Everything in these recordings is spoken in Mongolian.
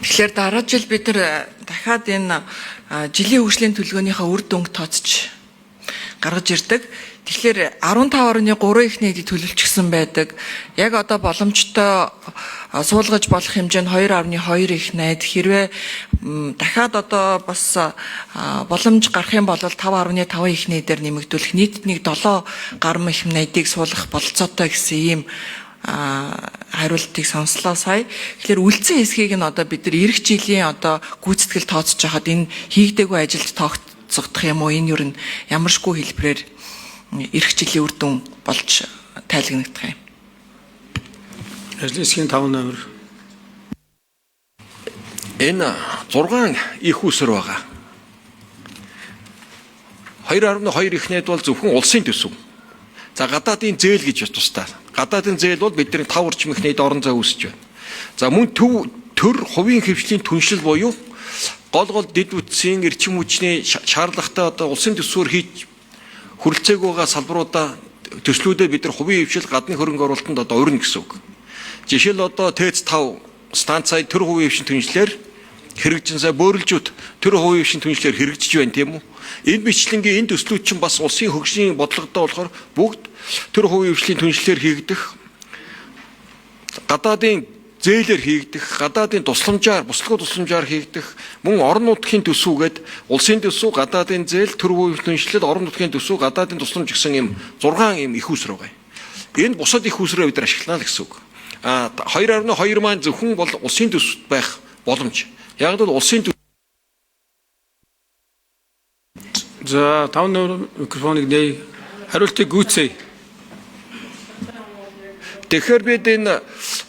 Тэгэхээр дараа жил бид нар дахиад энэ жилийн хөгжлийн төлөвлөгөөнийхөө үр дүнг тооцож гаргаж ирдэг. Тэгэхээр 15.3 их найдыг төлөвлөчихсөн байдаг. Яг одоо боломжтой суулгаж болох хэмжээ нь 2.2 их найд. Хэрвээ дахиад одоо бас боломж гарах юм бол 5.5 их найдаар нэмэгдүүлэх, нийт нэг 7 гаруй их найдыг суулгах бололцоотой гэсэн ийм хариултыг сонслоо сая. Тэгэхээр үлдсэн хэсгийг нь одоо бид нар ирэх жилийн одоо гүйцэтгэл тооцож байхад энэ хийгдээгүй ажилд тооцогдох юм уу? Энэ юу н ямаршгүй хэлбэрээр ирэх жилийн үр дүн болж тайлагнагдах юм. Ажлын хэсгийн 5 номер. Энэ 6 их усэр байгаа. 2.2 их найд бол зөвхөн улсын төсөв. За, гадаадын зээл гэж тусдаа. Гадаадын зээл бол бидний 5 орчим их найд орон зай үүсэж байна. За, мөн төв төр хувийн хэвшлийн түншлэл буюу гол гол дэд бүтцийн эрчим хүчний шаардлагатай одоо улсын төсвөөр хийж хүрэлцээгүй байгаа салбаруудаа, төслүүдээ бид нар хувийн хэвшил, гадны хөрөнгө оруулалтанд одоо урина гэсэн үг. Жишээл одоо ТЭЦ 5 станцаа төр хувийн хэвшин түншлэлээр хэрэгжин, сая бөөрөлжүүд төр хувийн хэвшин түншлэлээр хэрэгжиж байна, тийм үү? Энэ бичлэнгийн энэ төслүүд чинь бас улсын хөгжлийн бодлогодоо болохоор бүгд төр хувийн хэвшлийн түншлэлээр хийгдэх, гадаадын зээлээр хийгдэх, гадаадын тусламжаар, буслгүй тусламжаар хийгдэх, мөн орон нутгийн төсвүүгээд улсын төсөв, гадаадын зээл, төр хувийн түншлэл, орон нутгийн төсөв, гадаадын тусламж гэсэн юм 6 юм их усэр байгаа юм. Энэ бусад их усрээ бид нар ашиглана л гэсэн үг. А 2.2 маань зөвхөн бол улсын төсөвт байх боломж. Яг л улсын За, 5 номер микрофоныг нээе. Хариултыг гүйцээе. Тэгэхээр бид энэ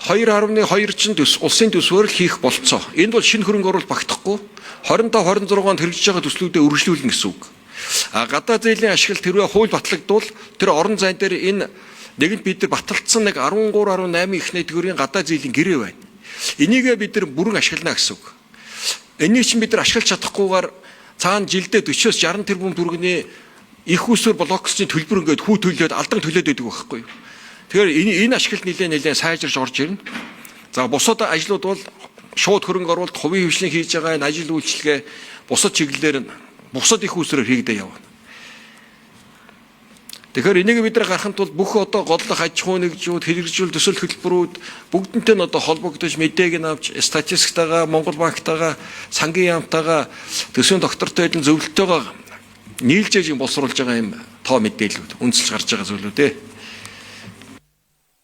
2.2 чинь төс улсын төсвөөр л хийх болцоо. Энд бол шинэ хөрөнгө оруулалт багтахгүй, 25 26 онд хэрэгжиж байгаа төслүүдээ үргэлжлүүлнэ гэсэн үг. А гадаа зээлийн ашиглалт хэрвээ хууль батлагдвал тэр орон зайн дээр энэ нэгэнт бид нар баталдсан нэг 13.8 их найдгөрийн гадаа зээлийн гэрээ байна. Энийгээ бид нар бүрэн ашиглана гэсэн үг. Энийг чинь бид нар ашиглаж чадахгүйгээр цаана жилдээ 40-оос 60 тэрбум төгрөгийн их усүр блоксны төлбөр ингээд хүү төлөөд, алдан төлөөд байдаг байхгүй юу? Тэгэхээр энэ ашиглалт нэлээд нэлээд сайжирч орж ирнэ. За, бусад ажлууд бол шууд хөрөнгө оруулалт, хувийн хэвшлийн хийж байгаа энэ ажил үйлчилгээ бусад чиглэлээр нь бусад их усрээр хийгдээ явна. Тэгэхээр энийг бид нар гарахын тулд бүх одоо голлох аж ахуй нэгжүүд, хэрэгжүүл төсөл хөтөлбөрүүд бүгдэнтэй нь одоо холбогдож, мэдээг нь авч, статистиктайгаа, Монгол банктайгаа, сангийн яамтайгаа, төсвийн доктортой хэдэн зөвлөлтөйгөө нийлж яж боловсруулж байгаа юм тоо мэдээллүүд үндэслэж гарч байгаа зүйлүүд ээ.